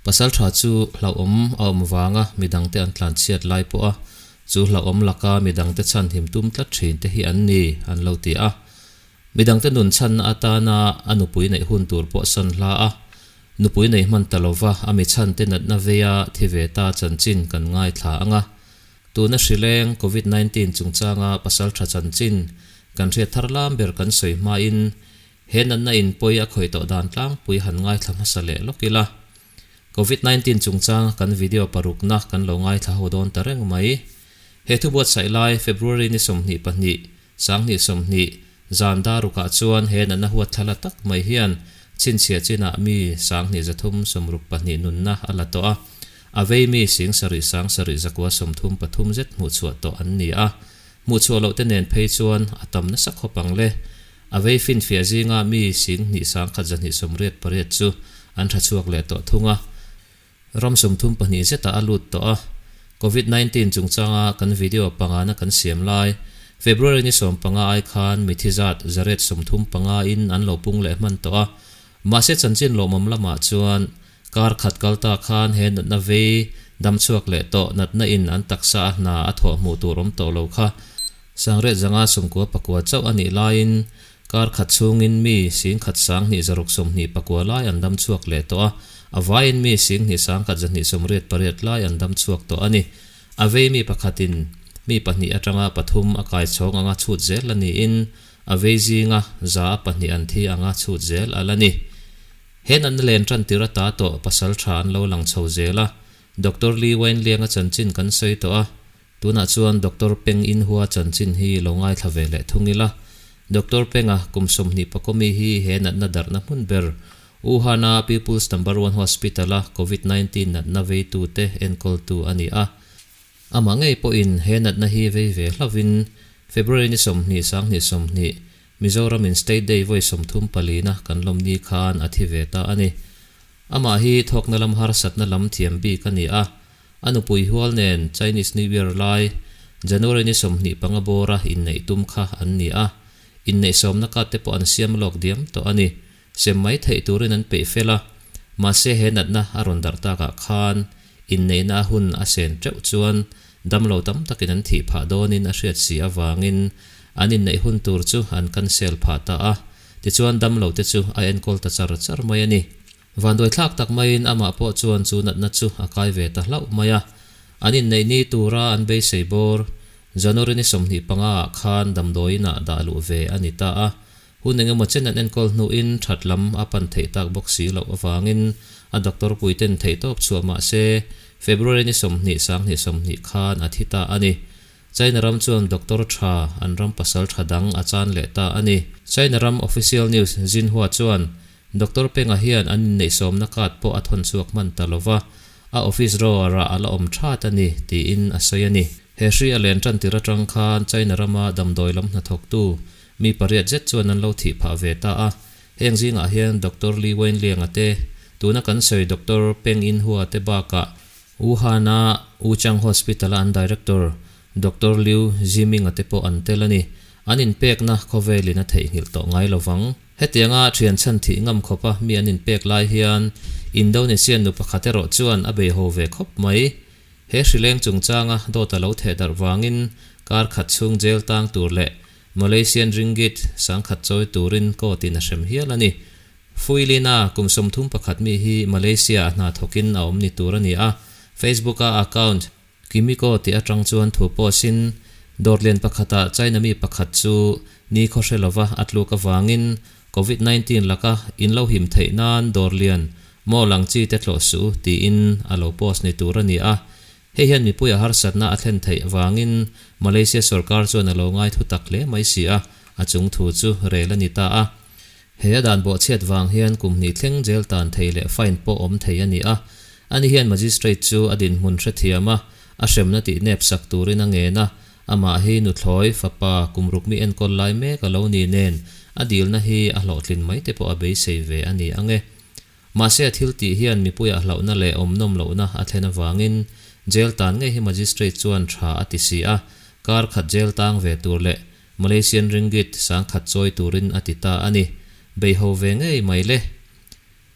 Pasaltha chu hlauhawm a awm vanga midangte an tlanchhiat lai pawh a, chu hlauhawm laka midangte chhanhim tum tlat thin te hi an ni, an lo ti a. Midangte nun chhanna atana a nupui neih hun tur pawh san hla a, nupui nei hman ta lova a mi chhante natna veia thi ve ta chanchin kan ngaithla ang a. Tuna hrileng Covid 19 chungchanga pasaltha chanchin kan hriat thar lam ber kan sawi hmain he natna in pawi a khawih tawh dan tlangpui han ngaithla hmasa leh lawk ila. Covid 19 chungchanga kan video parukna kan lo ngaithla ho dawn ta reng mai. He thu buatsaih lai February ni 22, 2020, zan darukah chuan he natna huatthlala tak mai hian chhinchhiah chinah mi 2362 nunna a la tawh a, a vei mi 7 7,933 zet hmuhchhuah tawh an ni a. Hmuhchhuah loh te nen phei chuan a tam nasa khawp ang le. A vei finfiah zinga mi 2 1,188 chu an tha chhuak leh tawh thung a. Ram 32 zetah a lut tawh a. Covid 19 chungchanga kan video pangana kan siam lai, February ni 15 ai khan mithi zat 135 in an lo pung leh hman tawh a. Mahse chanchin lawmawm lamah chuan kar khat kal ta khan he natna vei dam chhuak leh tawh natna in an taksa a hna a thawh hmuh tur awm tawh lo kha 999 chauh a nih laiin kar khat chhungin mi 1,129 lai an dam chhuak leh tawh a, a vaiin mi 2,128 lai an dam chhuak tawh a ni. A vei mi pakhatin mi pahnih atanga pathum a kai chhawng anga chhut zel a niin a vei zinga za a pahnih an thi anga chhut zel a la ni. He natna len tan tir ata tawh pasal tha an lo lang chho zel a, Doctor Lee Wenliang a chanchin kan sawi tawh a, tunah chuan Doctor Peng In Hua chanchin hi lo ngaithla ve leh thung ila. Doctor Penga kum 20 pakomi hi he natna darhna hmun ber Wuhan-a People's Number One Hospital-a Covid 19 natna veitute enkawltu a ni a. Amah ngei pawhin he natna hi vei ve hlauhin February ni 20 2020 Mizoram in State Day vawi 34 na kan lawm ni khan a thi ve ta a ni. Amah hi thawkna lam harsatna lam thiam bik a ni a, a nupui hual nen Chinese New Year lai January ni 25 bawra inneih tum kha an ni a, inneih sawmna kat te pawh an siam lawk diam tawh a ni. Sem mai theih turin an peih fel a, mahse he natna a rawn darh takah khan inneihna a hun a sen teuh chuan damlo tam takin an thih phah dawnin a hriat si avangin an inneih hun tur chu an cancel phah ta a, tichuan damlo te chu a enkawl ta char char mai a ni. Vanduai thlak tak maiin amah pawh chuan chu natna chu a kai ve ta hlauh mai a, an inneih ni tura an beisei bawr January ni 25 ah khan damdawiinah dah luh ve a ni ta a, Hun engemaw chen an enkawl hnuin that lam a pan theih tak bawk si loh avangin a doctor puiten theih tawp chhuah mah se February ni 20 2020 khan a thi ta a ni. China ram chuan doctor tha an ram pasal tha dang a chan leh ta a ni. China ram official news Xinhua chuan Doctor Penga hian an inneih sawmna card pawh a thawn chhuak hman ta lova, a office drawer ah a la awm that a ni tiin a sawi a ni. He hri a len tan tir atang khan China rama damdawi lam hnathawktu mi pariat zet chuan an lo thih phah ve ta a, heng zingah hian Doctor Li Wenliang-a te, tuna kan sawi Doctor Peng In-hua te bakah Wuhan-a Wuchang Hospital-a an director Doctor Liu Zhiming-a te pawh an tel a ni. An inpekna khawvelin a theihnghilh tawh ngai lovang. Hetianga thian chhan thih ngam khawpa mi an inpek lai hian Indonesian nu pakhat erawh chuan a bei ho ve khawp mai. He hrileng chungchanga dawt a lo theh darh vangin kar khat chhung jail tang tur leh Malaysian ringgit 10,000 chawi turin court in a hrem hial a ni. Fuilina kum 31 mi hi Malaysia a hna thawkin a awm ni tur a ni a, Facebook a account Kimiko tih atang chuan thu post in dawrlian pakhata China mi pakhat chu ni khaw hre lova a tluk avangin Covid 19 laka in lo him theih nan dawrlian maw lang chi te tlawh su tiin a lo post ni tur a ni a. Hei hian mipui a harsatna a thlen theih vangin Malaysia sarkar chuan a lo ngai thu tak hle mai si a, a chung thu chu rel a ni ta a. He a dan bawh chhiat vang hian kum hnih thleng jail tan thei leh fine pawh awm thei a ni a. Ani hian magistrate chu a dinhmun hrethiam a, a hremna tih nep sak turin a ngen a, amah hi nuthlawi fapa kum ruk mi enkawl lai mek a lo ni nen a dilna hi a hlawhtlin mai te pawh a beisei ve a ni ang e. Mahse a thil tih hian mipuiah hlauhna leh awmnawm lohna a thlen avangin jail tan ngei hi magistrate chuan tha a ti si a, kar khat jail tang ve tur leh Malaysian ringgit 10,000 chawi turin a ti ta a ni. Bei ho ve ngei mai le.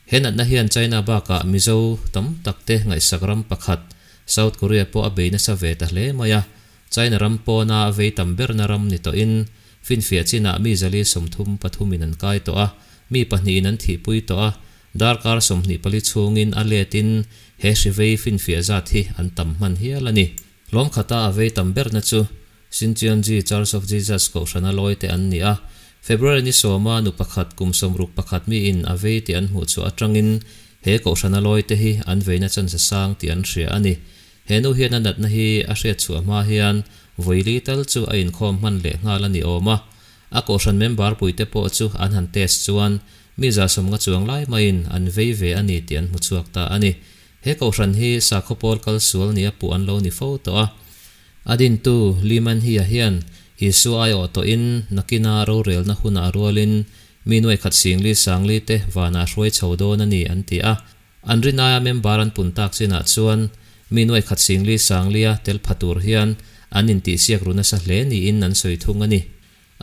He natna hian China bakah Mizo tam tak te ngaihsak ram pakhat South Korea pawh a bei nasa ve ta hle mai a, China ram pawna vei tam berna ram ni tawhin finfiah chinah mi zali 33 in an kai tawh a, mi pahnihin an thihpui tawh a, darkar 24 chhungin a letin he hri vei finfiah zat hi an tam hman hial a ni. Hlawm khata a vei tam berna chu Shincheonji Church of Jesus kohhrana lawi te an ni a, February ni sawma nu pakhat kum 61 mi in a vei tih an hmuh chhuah atangin he kohhrana lawi te hi an veina chansa sang tih an hria a ni. He nu hian a natna hi a hriat chhuah hma hian vawi tal chu a inkhawm hman leh nghal a ni awm a. A kohhran member puite pawh chu an han test chuan mi 150 chuang lai maiin an vei ve a ni tih an hmu chhuak ta a ni. He kohhran hi sakhaw pawl kal sual nia puh an lo ni fo tawh a. A dintu Lee Man Hee-a hian Isua aiawh tawhin nakina rorelna hunah rualin mi nuaikhat singli sangli te vanah hruai chho dawn a ni an ti a. An rinaia member an pun tak chinah chuan mi nuaikhat singli sanglia tel pha tur hian an intihsiak ru nasa hle niin an sawi thung a ni.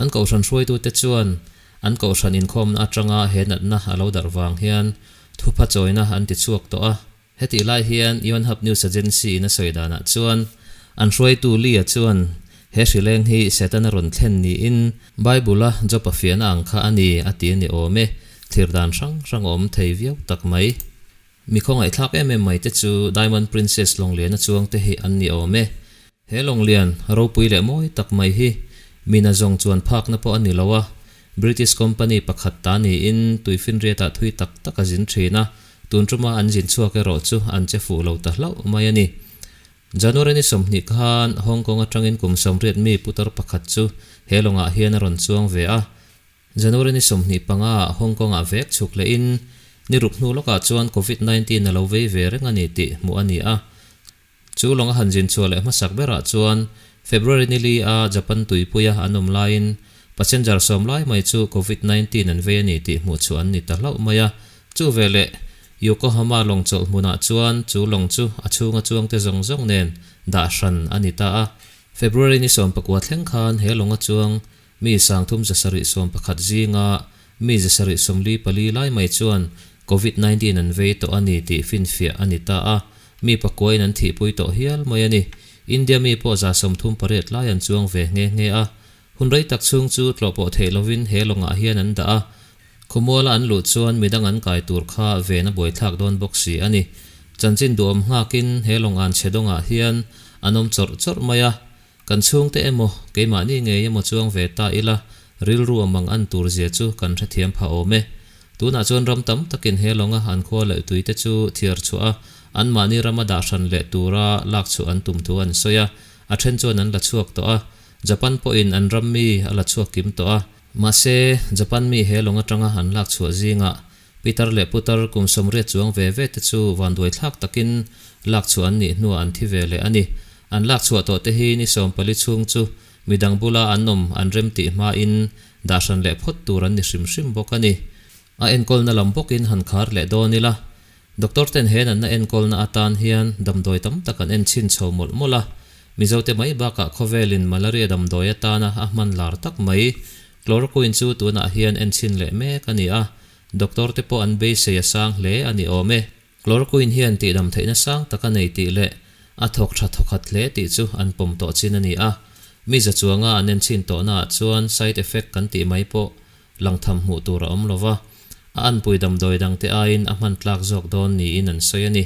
An kohhran hruaitute chuan an kohhran inkhawmna atanga he natna a lo darh vang hian thupha chawina an ti chhuak tawh a. Hetih lai hian Yonhap News Agency in a sawi danah chuan an hruaitu Lee-a chuan he hrileng hi Setana rawn thlen niin Bible-a Job-a fiahna ang kha a ni a ti a ni awm e, thlir dan hrang hrang a awm thei viau tak mai. Mi khawngaihthlak em em mai te chu Diamond Princess lawngliana chuang te hi an ni awm e. He lawnglian ropui leh mawi tak mai hi mina zawng chuan phakna pawh a ni lo a, British company pakhat ta niin tuifinriatah thui tak tak a zin thin a, tun tuma an zin chhuak erawh chu an che fuh lo ta hlauh mai a ni. January ni 20 khan Hong Kong atangin kum 80 mi putar pakhat chu he lawngah hian a rawn chuang ve a. January ni 25 ah Hong Kong ah vek chhuk lehin ni ruk hnu lawkah chuan Covid 19 a lo vei ve reng a ni tih hmuh a ni a. Chu lawng a han zin chhuah leh hmasak berah chuan February ni li a Japan tuipuia an awm laiin passenger sawm lai mai chu Covid 19 an vei a ni tih hmuh chhuah an ni ta hlauh mai a. Chu veleh Yokohama lawng chawlh hmunah chuan chu lawng chu a chhunga chuangte zawng zawng nen dah hran a ni ta a. February ni 19 thleng khan he lawnga chuang mi 3711 zinga mi 744 lai mai chuan Covid 19 an vei tawh a ni tih finfiah a ni ta a. Mi pakuain an thihpui tawh hial mai a ni. India mi pawh 38 lai an chuang ve nghe nghe a. Hun rei tak chhung chu tlawh pawh theih lovin he lawngah hian an dah a. Khawmuala an luh chuan midang an kai tur kha ven a buaithlak dawn bawk si a ni. Chanchin duhawm nghakin he lawng an chhe dawngah hian an awm chawrh chawrh mai a. Kan chhungte emaw, keimahni ngei emaw chuang ve ta ila, rilru a mang an tur zia chu kan hrethiam phah awm e. Tunah chuan ram tam takin he lawnga an khua leh tuite chu thiar chhuah a, anmahni rama dah hran leh tura lak chhuah an tum thu an sawi a, a then chuan an la chhuak tawh a. Japan pawhin an ram mi a la chhuak kim tawh a. Mahse, Japan mi he lawng atanga an lak chhuah zingah Pitar leh putar kum 80 chuang ve ve te chu vanduai thlak takin lak chhuah an nih hnuah an thi ve leh a ni. An lak chhuah tawh te hi ni 14 chhung chu midang bula an awm an rem tih hmain dah hran leh phawt tur an ni hrim hrim bawk a ni. A enkawlna lam bawkin han khar leh dawn ila. Doctor ten he natna enkawlna atan hian damdawi tam tak an en chhin chho mawlh mawlh a. Mizote mai bakah khawvelin malaria damdawi atana a hman lar tak mai Chloroquine chu tunah hian en chhin leh mek a ni a, doctor te pawh an beisei a sang hle a ni awm e. Chloroquine hian tihdam theihna sang tak a nei tih leh a thawk tha thawkhat hle tih chu an pawm tawh chin a ni a. Mi za chuanga an en chhin tawhnaah chuan side effect kan tih mai pawh langtham hmuh tur a awm lo va, a anpui damdawi dangte aiin a hman tlak zawk dawn niin an sawi a ni.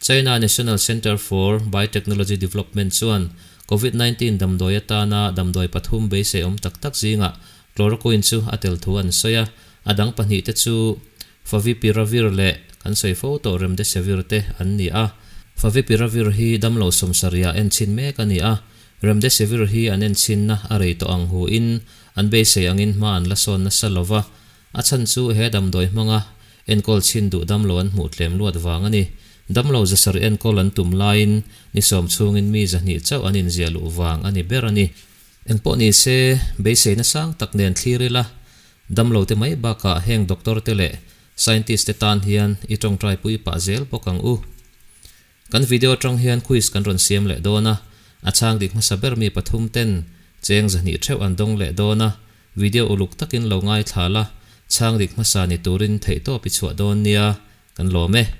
China National Center for Biotechnology Development chuan Covid 19 damdawi atana damdawi pathum beisei awm tak tak zingah chloroquine chu a tel thu an sawi a, a dang pahnih te chu Favipiravir leh kan sawi fo tawh Remdesivir te an ni a. Favipiravir hi damlo 70 ah en chhin mek a ni a, Remdesivir hi an en chhinna a rei tawh ang huin an beisei angin hma an la sawn nasa lova, a chhan chu he damdawi hmanga enkawl chhin duh damlo an hmuh tlem luat vang a ni. Damlo 700 enkawl an tum laiin ni 10 chhungin mi 200 chauh an inziah luh vang a ni ber a ni. Engpawh ni se, beiseina sang tak nen thlir ila, damlo te mai bakah heng doctor te leh scientist te tan hian i tawngtai pui pah zel bawk ang u. Kan video atang hian quiz kan rawn siam leh dawn a, a chhang dik hmasa ber mi pathum ten cheng 200 theuh an dawng leh dawn a, video uluk takin lo ngaithla la, chhang dik hmasa ni turin theihtawp i chhuah dawn nia. Kan lawm e.